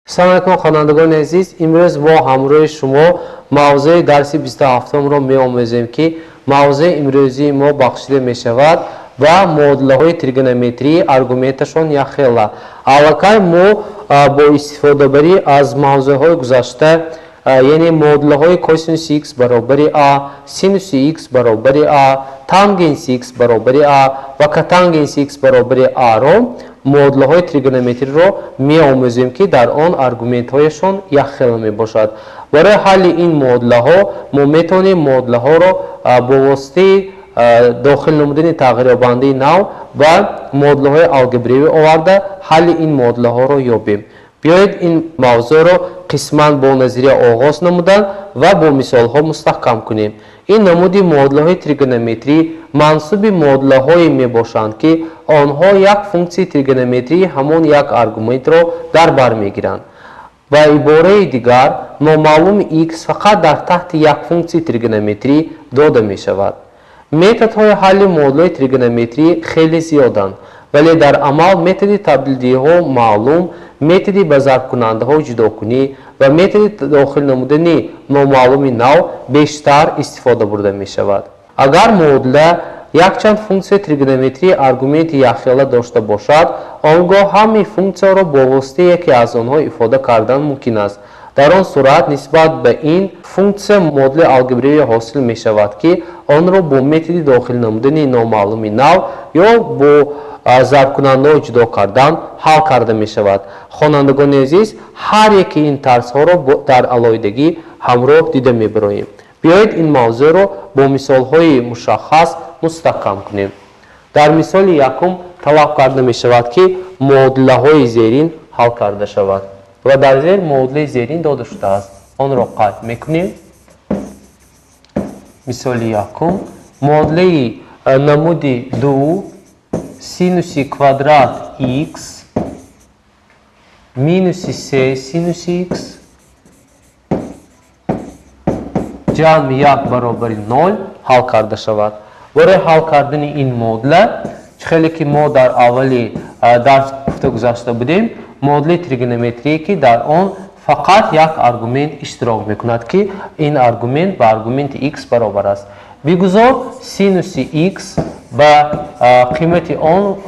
Салом алейкум, хонандагони азиз. Имрӯз мо ҳамроҳи шумо мавзӯи дарси 27-ро меомӯзем, ки мавзӯи имрӯзии мо бахшида мешавад ба муодилаҳои тригонометрии аргументашон якхела. Аллакай мо бо истифодабарӣ аз мавзӯъҳои гузашта, яъне муодилаҳои косинуси х баробари а, синуси х баробари а, тангенси х баробари а ва котангенси х баробари а-ро муодилаҳои тригонометриро меомӯзем, ки дар он аргументҳояшон якхела мебошад. Барои ҳалли ин муодилаҳо мо метавонем муодилаҳоро бо воситаи дохил намудани тағйирёбандаи нав ба муодилаҳои алгебравӣ оварда ҳалли ин муодилаҳоро ёбем. Биёед ин мавзӯъро қисман бо назария оғоз намудан ва бо мисолҳо мустаҳкам кунем. Ин намуди муодилаҳои тригонометрӣ мансуби муодилаҳое мебошанд, ки онҳо як функсияи тригонометрии ҳамон як аргументро дар бар мегиранд. Ба ибораи дигар, номаълуми х фақат дар таҳти як функсияи тригонометрӣ дода мешавад. Методҳои ҳалли муодилаҳои тригонометрӣ хеле зиёданд, вале дар амал методи табдилдиҳиҳо маълум, методи ба зарбкунандаҳо ҷудокунӣ ва методи дохил намудани номаълуми нав бештар истифода бурда мешавад. Агар муодила якчанд функсияи тригонометрии аргументи якхела дошта бошад, он гоҳ ҳамаи функсияро бо воситаи яке аз онҳо ифода кардан мумкин аст. Дар он сурат нисбат ба ин функсия муодилаи алгебравӣ ҳосил мешавад, ки онро бо методи дохил намудани номаълуми нав ё бо зарбкунандаҳо ҷудо кардан ҳал карда мешавад. Хонандагони азиз, ҳар яки ин тарзҳоро дар алоҳидагӣ ҳамроҳ дида мебароем. Биёед ин мавзӯъро бо мисолҳои мушаххас мустаҳкам кунем. Дар мисоли якум талаб карда мешавад, ки муодилаҳои зерин ҳал карда шавад ва дар зер муодилаи зерин дода шудааст. Онро қайд мекунем. Мисоли якум: муодилаи намуди 2 синуси квадрат х минуси се синуси х ҷамъи 1 баробари 0 ҳал карда шавад. Барои ҳал кардани ин муодила, чӣ хеле ки мо дар аввали дарс гуфта гузашта будем, муодилаи тригонометрие, ки дар он фақат як аргумент иштирок мекунад, ки ин аргумент ба аргументи х баробар аст. Бигузор синуси х ба қимати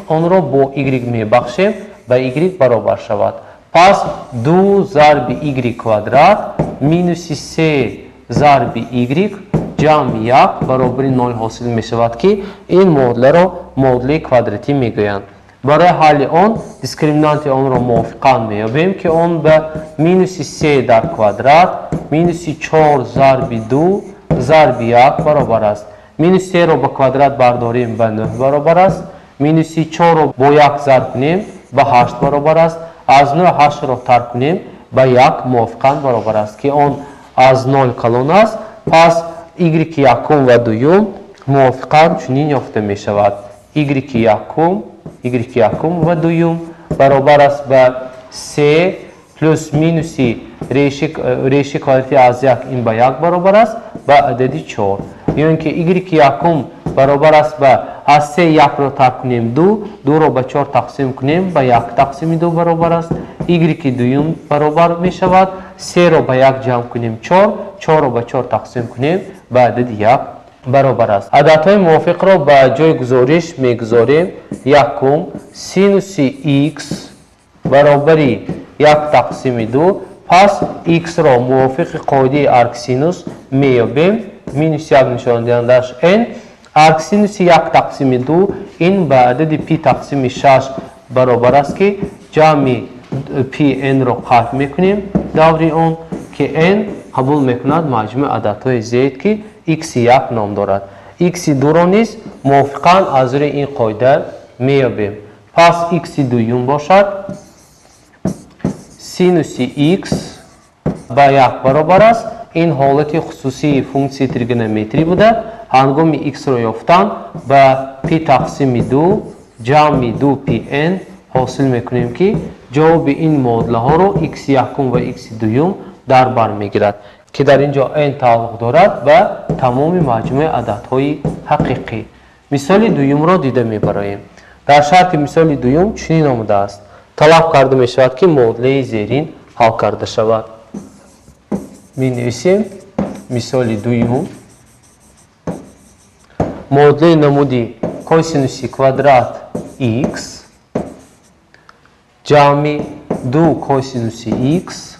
онро бо y мебахшем, ба y баробар шавад. Пас 2 зарби y квадрат минуси се зарби y ҷамъи 1 баробари 0 ҳосил мешавад, ки ин муодиларо муодилаи квадратӣ мегӯянд. Барои ҳалли он дискриминанти онро мувофиқан меёбем, ки он ба минуси се дар квадрат минуси 4 зарби 2 зарби 1 баробар аст. Минус серо ба квадрат бардорем, ба 9 баробар аст. Минуси 4-ро бо 1 зарб кунем, ба 8 баробар аст. Аз 9 8-ро тарк кунем, ба 1 мувофиқан баробар аст, ки он аз 0 калон аст. Пас y якум ва дуюм мувофиқан чунин ёфта мешавад. Y якум ва дуюм баробар аст ба се плюс минуси реши квадрати аз 1, ин ба 1 баробар аст, ба адади 4. Ё ин ки y якум баробар аст ба аз се 1-ро тарк кунем 2, 2-ро ба 4 тақсим кунем, ба 1 тақсими 2 баробар аст. Y дуюм баробар мешавад 3-ро ба 1 ҷамъ кунем 4, 4-ро ба 4 тақсим кунем, ба адади 1 баробар аст. Ададҳои мувофиқро ба ҷои гузориш мегузорем. Якум: синуси х баробари 1 тақсими 2. Пас х-ро мувофиқи қоидаи арксинус меёбем. Минус 1 нишондиҳандааш n. Арксинуси 1 тақсими 2 ин ба адади пи тақсими 6 баробар аст, ки ҷамъи пи n-ро қатъ мекунем даври он, ки n қабул мекунад маҷмӯи ададҳои зед, ки x1 ном дорад. X2-ро низ мувофиқан аз рӯи ин қоида меёбем. Пас x дуюм бошад синуси х ба 1 баробар аст. Ин ҳолати хусусии функсияи тригонометрӣ буда, ҳангоми х-ро ёфтан ба пи тақсими 2 ҷамъи 2 пи n ҳосил мекунем, ки ҷавоби ин муодилаҳоро x якум ва x дуюм дар бар мегирад, ки дар ин ҷо n тааллуқ дорад ба тамоми маҷмӯи ададҳои ҳақиқӣ. Мисоли дуюмро дида мебароем. Дар шарти мисоли дуюм чунин омадааст: талаб карда мешавад, ки муодилаи зерин ҳал карда шавад. Менависем мисоли дуюм. Муодилаи намуди косинуси квадрат x ҷамъи 2 косинуси x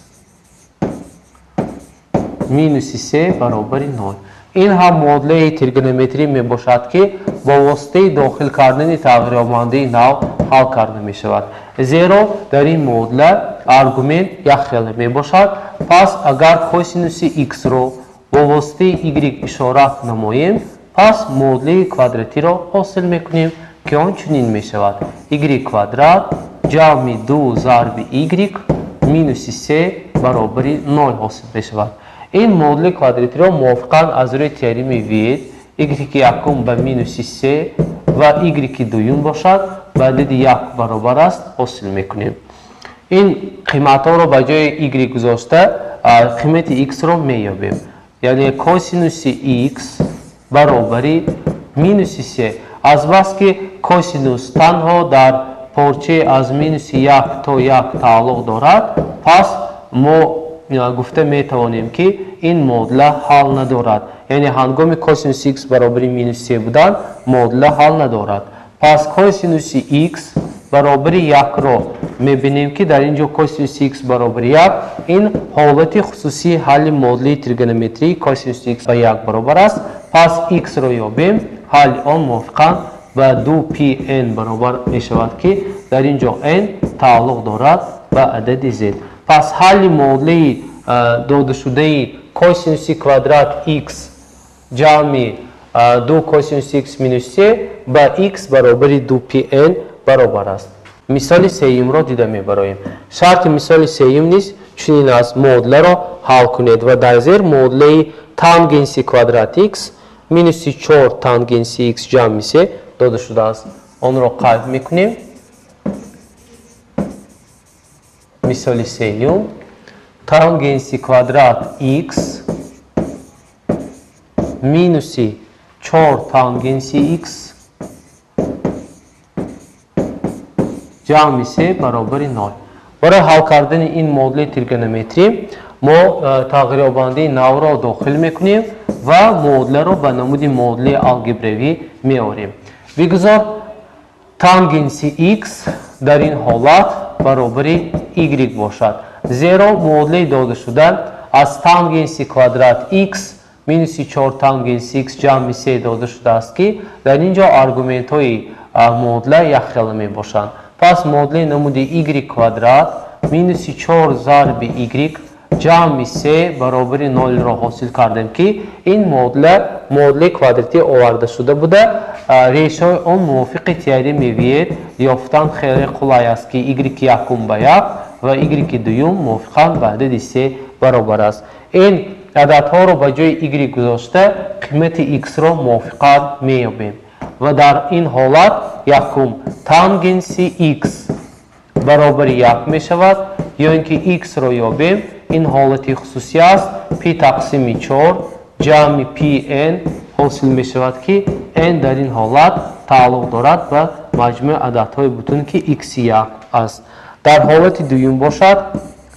минуси 3 баробари 0. Ин ҳам муодилаи тригонометрӣ мебошад, ки бо воситаи дохил кардани тағйирёбандаи нав ҳал карда мешавад. Зеро дар ин муодила аргумент якхела мебошад. Пас агар косинуси x-ро бо воситаи y ишора намоем, пас муодилаи квадратиро ҳосил мекунем, ки он чунин мешавад: y квадрат ҷамъи 2 зарби y минуси 3 баробари 0 ҳосил мешавад. Ин муодилаи квадратиро мувофиқан аз рӯи теоремаи Виет y якум ба минуси 3 ва y дуюм бошад ба адади 1 баробар аст ҳосил мекунем. Ин қиматҳоро ба ҷои y гузошта қимати x-ро меёбем. Яъне косинуси x баробари минуси 3. Азбаски косинус танҳо дар порчаи аз минуси 1 то 1 тааллуқ дорад, пас мо гуфта метавонем, ки ин муодила ҳал надорад. Яъне ҳангоми косинуси x баробари минус 3 будан муодила ҳал надорад. Пас косинуси x баробари 1-ро мебинем, ки дар ин ҷо косинуси x баробари 1 ин ҳолати хусусии ҳалли муодилаи тригонометрии косинуси x ба 1 баробар аст. Пас x-ро ёбем, ҳалли он мувофиқан ба 2πn баробар мешавад, ки дар ин ҷо n тааллуқ дорад ба адади z. Пас ҳалли муодилаи додашудаи косинуси квадрат x ҷамъи 2 косинуси x минус 3 ба x баробари 2πn баробар аст. Мисоли сеюмро дида мебароем. Шарти мисоли сеюм низ чунин аст: муодиларо ҳал кунед ва дар зер муодилаи тангенси квадрат x минуси 4 тангенси x ҷамъи 3 дода шудааст. Онро қайд мекунем. Мисоли сеюм: тангенси квадрат x минуси 4 тангенси x ҷамъи 3 баробари 0. Барои ҳал кардани ин муодилаи тригонометрӣ мо тағйирёбандаи навро дохил мекунем ва муодиларо ба намуди муодилаи алгебравӣ меорем. Бигузор тангенси x дар ин ҳолат баробари y бошад, зеро муодилаи додашуда аз тангенси квадрат x минуси 4 тангенси x ҷамъи 3 дода шудааст, ки дар ин ҷо аргументҳои муодила якхела мебошанд. Пас муодилаи намуди y квадрат минуси 4 зарби y ҷамъи 3 баробари 0-ро ҳосил кардем, ки ин муодила муодилаи квадратӣ оварда шуда буда, решаҳои он мувофиқи теоремаи Виет ёфтан хеле қулай аст, ки y якум ба 1 ва y дуюм мувофиқан ба адади 3 баробар аст. Ин ададҳоро ба ҷои y гузошта қимати x-ро мувофиқан меёбем ва дар ин ҳолат якум тангенси x баробари 1 мешавад, ё ин ки x-ро ёбем. Ин ҳолати хусусӣ аст, пи тақсими 4 ҷамъи pn ҳосил мешавад, ки n дар ин ҳолат тааллуқ дорад ба маҷмӯи ададҳои бутун, ки x1 аст. Дар ҳолати дуюм бошад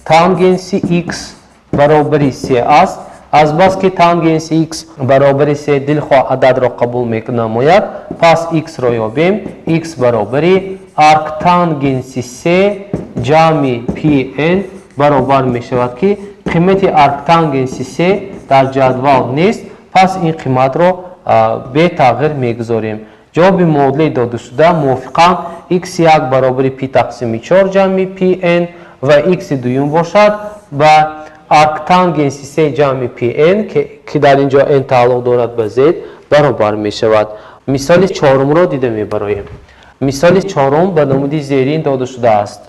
тангенси x баробари 3 аст. Азбаски тангенси x баробари 3 дилхоҳ ададро қабул менамояд, пас x-ро ёбем. X баробари арктангенси 3 ҷамъи pn баробар мешавад, ки қимати арктангенси 3 дар ҷадвал нест, пас ин қиматро бетағйир мегузорем. Ҷавоби муодилаи додашуда мувофиқан x1 баробари пи тақсими 4 ҷамъи pn ва x дуюм бошад ба арктангенси 3 ҷамъи pn, ки дар ин ҷо n тааллуқ дорад ба z, баробар мешавад. Мисоли чорумро дида мебароем. Мисоли чорум ба намуди зерин дода шудааст.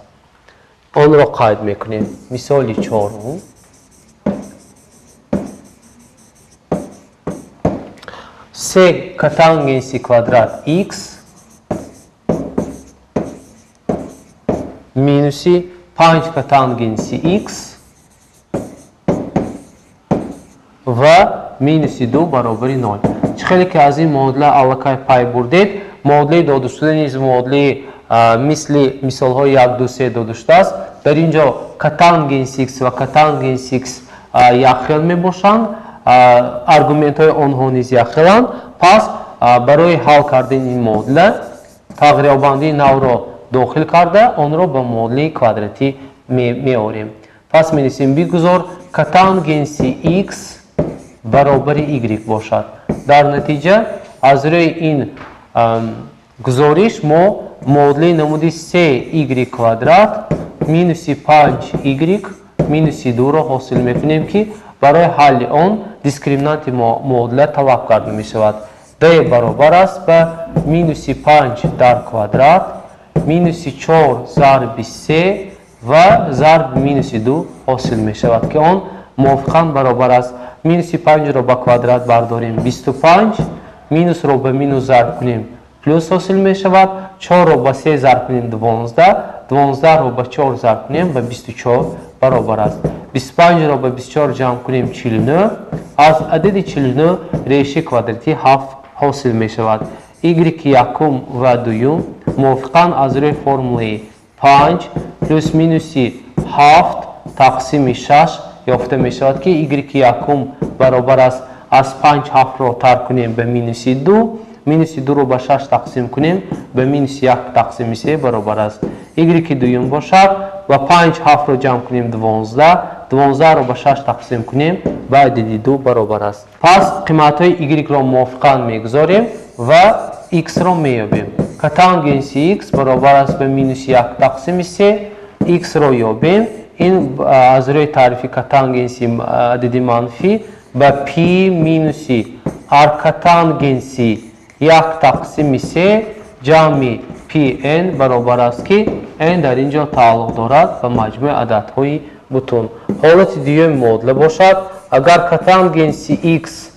Онро қайд мекунем. Мисоли чорум: се котангенси квадрат x минуси 5 котангенси x ва минуси 2 баробари 0. Чӣ хеле ки аз ин муодила аллакай пай бурдед, муодилаи додашуда низ муодилаи мисли мисолҳои 1, 2, 3 дода шудааст. Дар ин ҷо котангенс х ва котангенс х якхел мебошанд, аргументҳои онҳо низ якхеланд. Пас барои ҳал кардани ин муодила тағйирёбандаи навро дохил карда, онро ба муодилаи квадратӣ меорем. Пас менависем: бигузор котангенси х баробари y бошад. Дар натиҷа аз рӯи ин гузориш мо муодилаи намуди 3y квадрат минуси 5y минуси 2-ро ҳосил мекунем, ки барои ҳалли он дискриминанти муодила талаб карда мешавад. D баробар аст ба минуси 5 дар квадрат минуси 4 зарби 3 ва зарби минуси 2 ҳосил мешавад, ки он мувофиқан баробар аст. Минуси 5-ро ба квадрат бардорем 25, минусро ба минус зарб кунем плюс ҳосил мешавад, 4-ро ба 3 зарб кунем 12, 12-ро ба 4 зарб кунем ба 24 баробар аст. 25-ро ба 24 ҷамъ кунем 49, аз адади 49 решаи квадратии 7 ҳосил мешавад. Y якум ва дуюм мувофиқан аз рӯи формулаи 5 плюс минуси 7 тақсими 6 ёфта мешавад, ки y якум баробар аст аз 5 7-ро тарк кунем ба минуси 2, минуси 2-ро ба 6 тақсим кунем ба минуси 1 тақсими 3 баробар аст. Y дуюм бошад ва 5 7-ро ҷамъ кунем 12, 12-ро ба 6 тақсим кунем ба адади 2 баробар аст. Пас қиматҳои y-ро мувофиқан мегузорем ва x-ро меёбем. Котангенси x баробар аст ба минуси 1 тақсими 3, x-ро ёбем. Ин аз рӯи таърифи котангенси адади манфӣ ба пи минуси аркотангенси 1 тақсими 3 ҷамъи пи n баробар аст, ки n дар ин ҷо тааллуқ дорад ба маҷмӯи ададҳои бутун. Ҳолати дуюми муодила бошад, агар котангенси x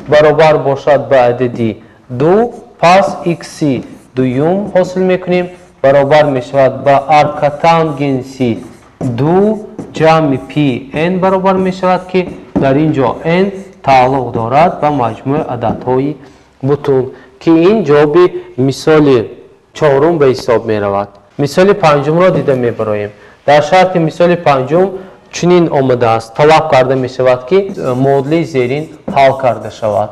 баробар бошад ба адади 2, пас x-и дуюм ҳосил мекунем баробар мешавад ба аркотангенси 2 ҷамъи пи n баробар мешавад, ки дар ин ҷо n тааллуқ дорад ба маҷмӯи ададҳои бутун, ки ин ҷавоби мисоли чорум ба ҳисоб меравад. Мисоли панҷумро дида мебароем. Дар шарти мисоли панҷум чунин омадааст: талаб карда мешавад, ки муодилаи зерин ҳал карда шавад.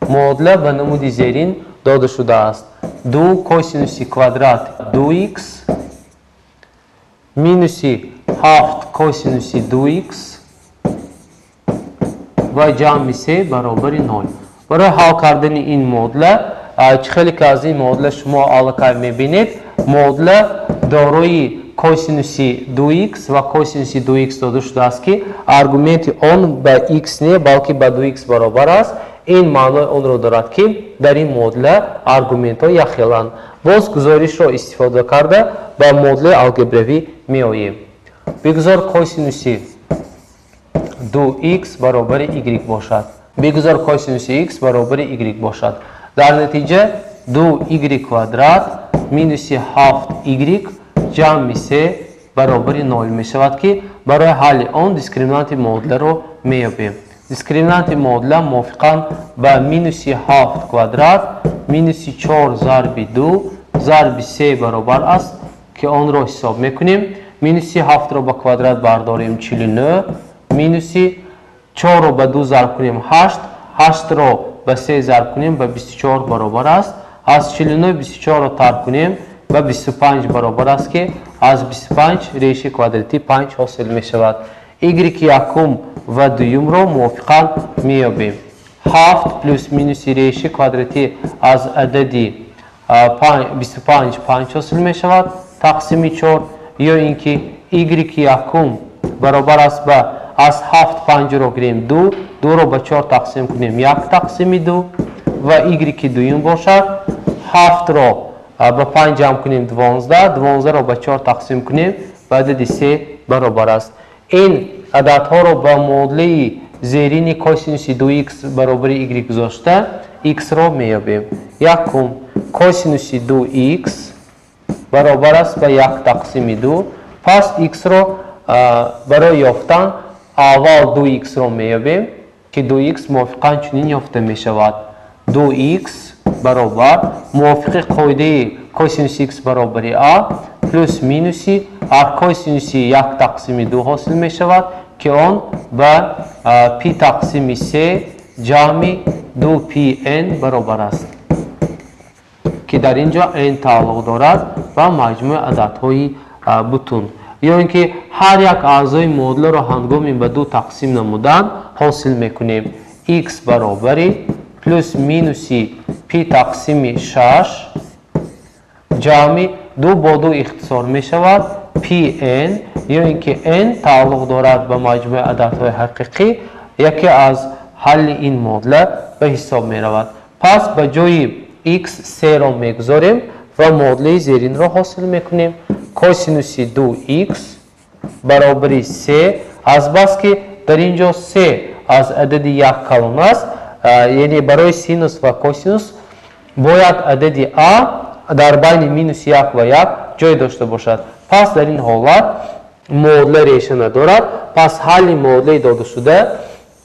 Муодила ба намуди зерин дода шудааст: 2 косинуси квадрат 2х минуси 7 косинуси 2х ва ҷамъи 3 баробари 0. Барои ҳал кардани ин муодила, чӣ хеле ки аз ин муодила шумо аллакай мебинед, муодила дорои косинуси 2х ва косинуси 2х дода шудааст, ки аргументи он ба x не, балки ба 2х баробар аст. Ин маънои онро дорад, ки дар ин муодила аргументҳо якхеланд. Боз гузоришро истифода карда ба муодилаи алгебравӣ меоем. Бигузор косинуси 2х баробари y бошад. Бигузор косинуси x баробари y бошад. Дар натиҷа 2y квадрат минуси 7y ҷамъи 3 баробари 0 мешавад, ки барои ҳалли он дискриминанти муодиларо меёбем. Дискриминанти муодила мувофиқан ба минуси 7 квадрат минуси 4 зарби 2 зарби 3 баробар аст, ки онро ҳисоб мекунем. Минуси 7-ро ба квадрат бардорем 49, минуси 4-ро ба 2 зарб кунем 8, 8-ро ба 3 зарб кунем ба 24 баробар аст. Аз 49 24-ро тарк кунем ба 25 баробар аст, ки аз 25 решаи квадратии 5 ҳосил мешавад. Y якум ва дуюмро мувофиқан меёбем. 7 плюс минуси решаи квадратӣ аз адади 25 5 ҳосил мешавад тақсими 4, ё ин ки y якум баробар аст ба аз 7 5-ро гирем 2, 2-ро ба 4 тақсим кунем 1 тақсими 2 ва y дуюм бошад 7-ро ба 5 ҷамъ кунем 12, 12-ро ба 4 тақсим кунем ба адади 3 баробар аст. Ин ададҳоро ба муодилаи зерини косинуси 2х баробари y гузошта x-ро меёбем. Якум косинуси 2х баробар аст ба 1 тақсими 2. Пас x-ро барои ёфтан аввал 2х-ро меёбем, ки 2х мувофиқан чунин ёфта мешавад: 2х баробар мувофиқи қоидаи косинуси x баробари а плюс минуси арккосинуси 1 тақсими 2 ҳосил мешавад, ки он ба пи тақсими се ҷамъи 2 пи n баробар аст, ки дар ин ҷо n тааллуқ дорад ба маҷмӯи ададҳои бутун. Ё ин ки ҳар як аъзои муодиларо ҳангоми ба 2 тақсим намудан ҳосил мекунем x баробари плюс минуси пи тақсими 6 ҷамъи 2 бо 2 ихтисор мешавад пи n, ё ин ки n тааллуқ дорад ба маҷмӯи ададҳои ҳақиқӣ, яке аз ҳалли ин муодила ба ҳисоб меравад. Пас ба ҷои x 3-ро мегузорем ва муодилаи зеринро ҳосил мекунем. Косинуси 2x баробари 3, азбаски дар ин ҷо 3 аз адади 1 калон аст, яъне барои синус ва косинус бояд адади а дар байни минус 1 ва 1 ҷой дошта бошад. Пас дар ин ҳолат муодила реша надорад. Пас ҳалли муодилаи додашуда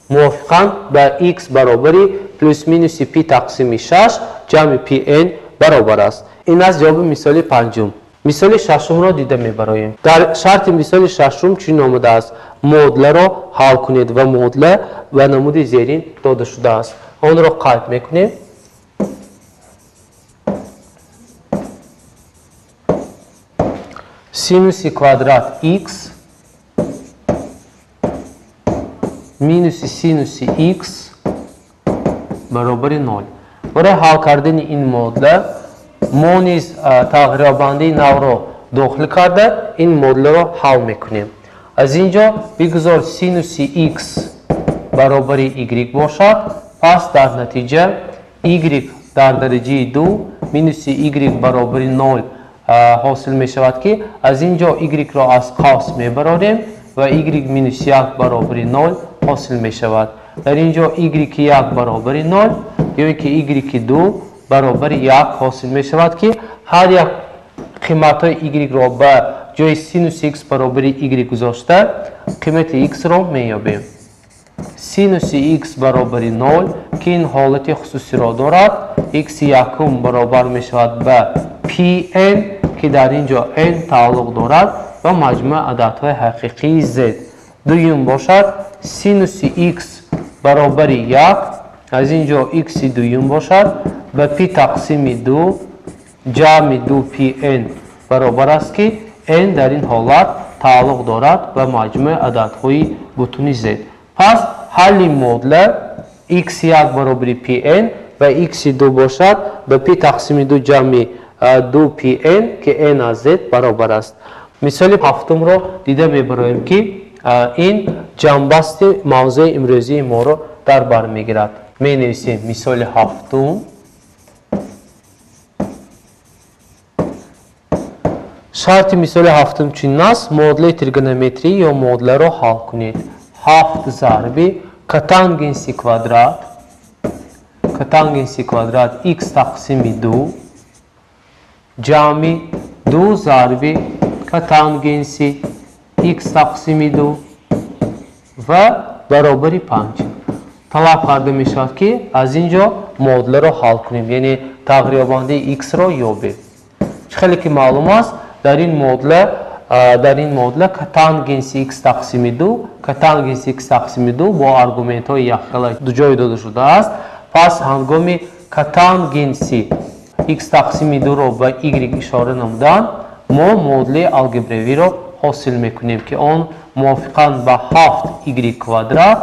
мувофиқан ба x баробари плюс минуси пи тақсими 6 ҷамъи пи n баробар аст. Ин аст ҷавоби мисоли панҷум. Мисоли шашумро дида мебароем. Дар шарти мисоли шашум чунин омадааст: муодиларо ҳал кунед ва муодила ба намуди зерин дода шудааст. Онро қайд мекунем. Синуси квадрат x минуси синуси x баробари 0. Барои ҳал кардани ин муодила мо низ тағйирёбандаи навро дохил карда ин муодиларо ҳал мекунем. Аз ин ҷо бигузор синуси x баробари y бошад, пас дар натиҷа y дар дараҷаи 2 минуси y баробари 0 ҳосил мешавад, ки аз ин ҷо y-ро аз қавс мебарорем ва y минус 1 баробари 0 ҳосил мешавад. Дар ин ҷо y1 баробари 0 ё ин ки y2 баробари 1 ҳосил мешавад, ки ҳар як қиматҳои y-ро ба ҷои синуси x баробари y гузошта қимати x-ро меёбем. Синуси x баробари 0, ки ин ҳолати хусусиро дорад, x1 баробар мешавад ба pn, ки дар ин ҷо n тааллуқ дорад ба маҷмӯи ададҳои ҳақиқии z. Дуюм бошад синуси x баробари 1, аз ин ҷо x дуюм бошад ба пи тақсими 2 ҷамъи 2 pn баробар аст, ки n дар ин ҳолат тааллуқ дорад ба маҷмӯи ададҳои бутуни z. Пас ҳалли муодила x1 баробари pn ва x2 бошад ба пи тақсими 2 ҷамъи 2 pn, ки n аз z баробар аст. Мисоли ҳафтумро дида мебароем, ки ин ҷамъбасти мавзӯи имрӯзии моро дар бар мегирад. Менависем мисоли ҳафтум. Шарти мисоли ҳафтум чунин аст: муодилаи тригонометрӣ ё муодиларо ҳал кунед. 7 зарби котангенси квадрат x тақсими 2 ҷамъи 2 зарби котангенси x тақсими 2 ва баробари 5. Талаб карда мешавад, ки аз ин ҷо муодиларо ҳал кунем, яъне тағйирёбандаи x-ро ёбем. Чӣ хеле ки маълум аст, дар ин муодила котангенси x тақсими 2, котангенси x тақсими 2 бо аргументҳои якхела ҷой дода шудааст. Пас ҳангоми котангенси x тақсими 2-ро ба y ишора намудан мо муодилаи алгебравиро ҳосил мекунем, ки он мувофиқан ба 7y квадрат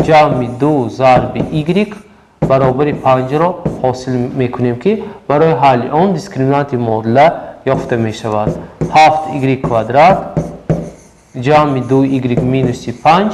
ҷамъи 2 зарби y баробари 5-ро ҳосил мекунем, ки барои ҳалли он дискриминанти муодила ёфта мешавад. 7y квадрат ҷамъи 2y минуси 5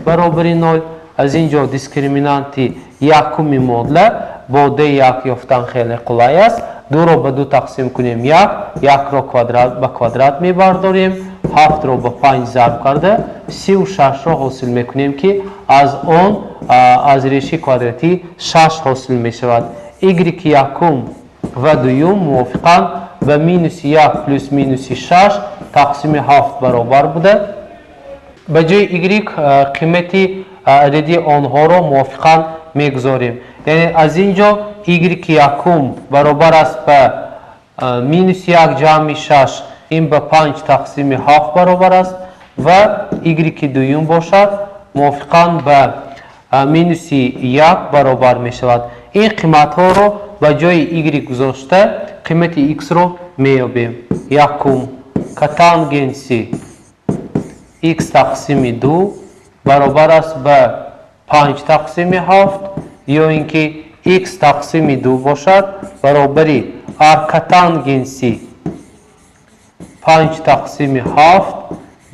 баробари 0. Аз ин ҷо дискриминанти якуми муодила бо d1 ёфтан хеле қулай аст. 2-ро ба 2 тақсим кунем 1, 1-ро ба квадрат мебардорем, 7-ро ба 5 зарб карда 36-ро ҳосил мекунем, ки аз он аз реши квадратӣ 6 ҳосил мешавад. Y якум ва дуюм мувофиқан ба минуси 1 плюс минуси 6 тақсими 7 баробар буда. Ба ҷои y қимати адади онҳоро мувофиқан мегузорем. Яъне аз ин ҷо y якум баробар аст ба Минус 1 ҷамъи 6 ин ба 5 тақсими 7 баробар аст ва y дуюм бошад мувофиқан ба минуси 1 баробар мешавад. Ин қиматҳоро ба ҷои y гузошта қимати x-ро меёбем. Якум, котангенси x тақсими 2 баробар аст ба 5 тақсими 7 ё ин ки x тақсими 2 бошад баробари аркотангенси 5 тақсими 7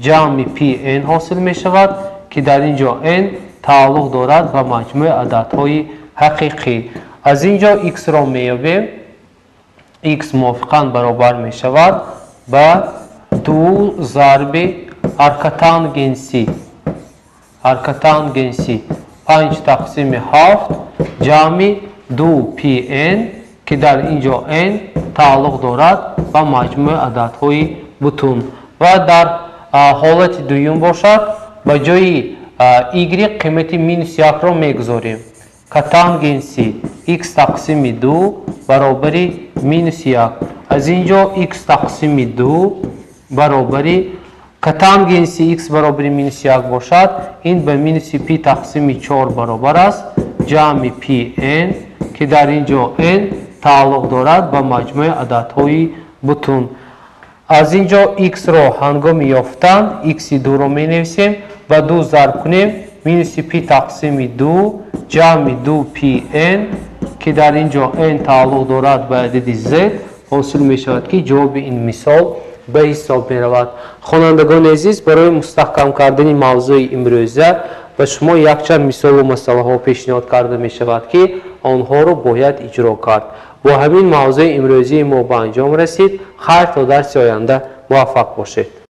ҷамъи пи n ҳосил мешавад, ки дар ин ҷо n тааллуқ дорад ба маҷмӯи ададҳои ҳақиқӣ. Аз ин ҷо x-ро меёбем. X мувофиқан баробар мешавад ба 2 зарби аркотангенси 5 тақсими 7 ҷамъи 2 пи n, ки дар ин ҷо n тааллуқ дорад ба маҷмӯи ададҳои бутун. Ва дар ҳолати дуюм бошад ба ҷои y қимати минус 1-ро мегузорем. Котангенси x тақсими 2 баробари минус 1. Аз ин ҷо x тақсими 2 баробари котангенси x баробари минус 1 бошад, ин ба минуси пи тақсими 4 баробар аст ҷамъи пи n, ки дар ин ҷо n тааллуқ дорад ба маҷмӯи ададҳои бутун. Аз ин ҷо x-ро ҳангоми ёфтан x-и 2-ро менависем ва 2 зарб кунем минуси пи тақсими 2 ҷамъи 2 пи n, ки дар ин ҷо n тааллуқ дорад ба адади z, ҳосил мешавад, ки ҷавоби ин мисол ба ҳисоб меравад. Хонандагони азиз, барои мустаҳкам кардани мавзӯи имрӯза ба шумо якчанд мисолу масъалаҳо пешниҳод карда мешавад, ки онҳоро бояд иҷро кард. Бо ҳамин мавзӯи имрӯзии мо ба анҷом расид. Хайр, то дарси оянда муваффақ бошед.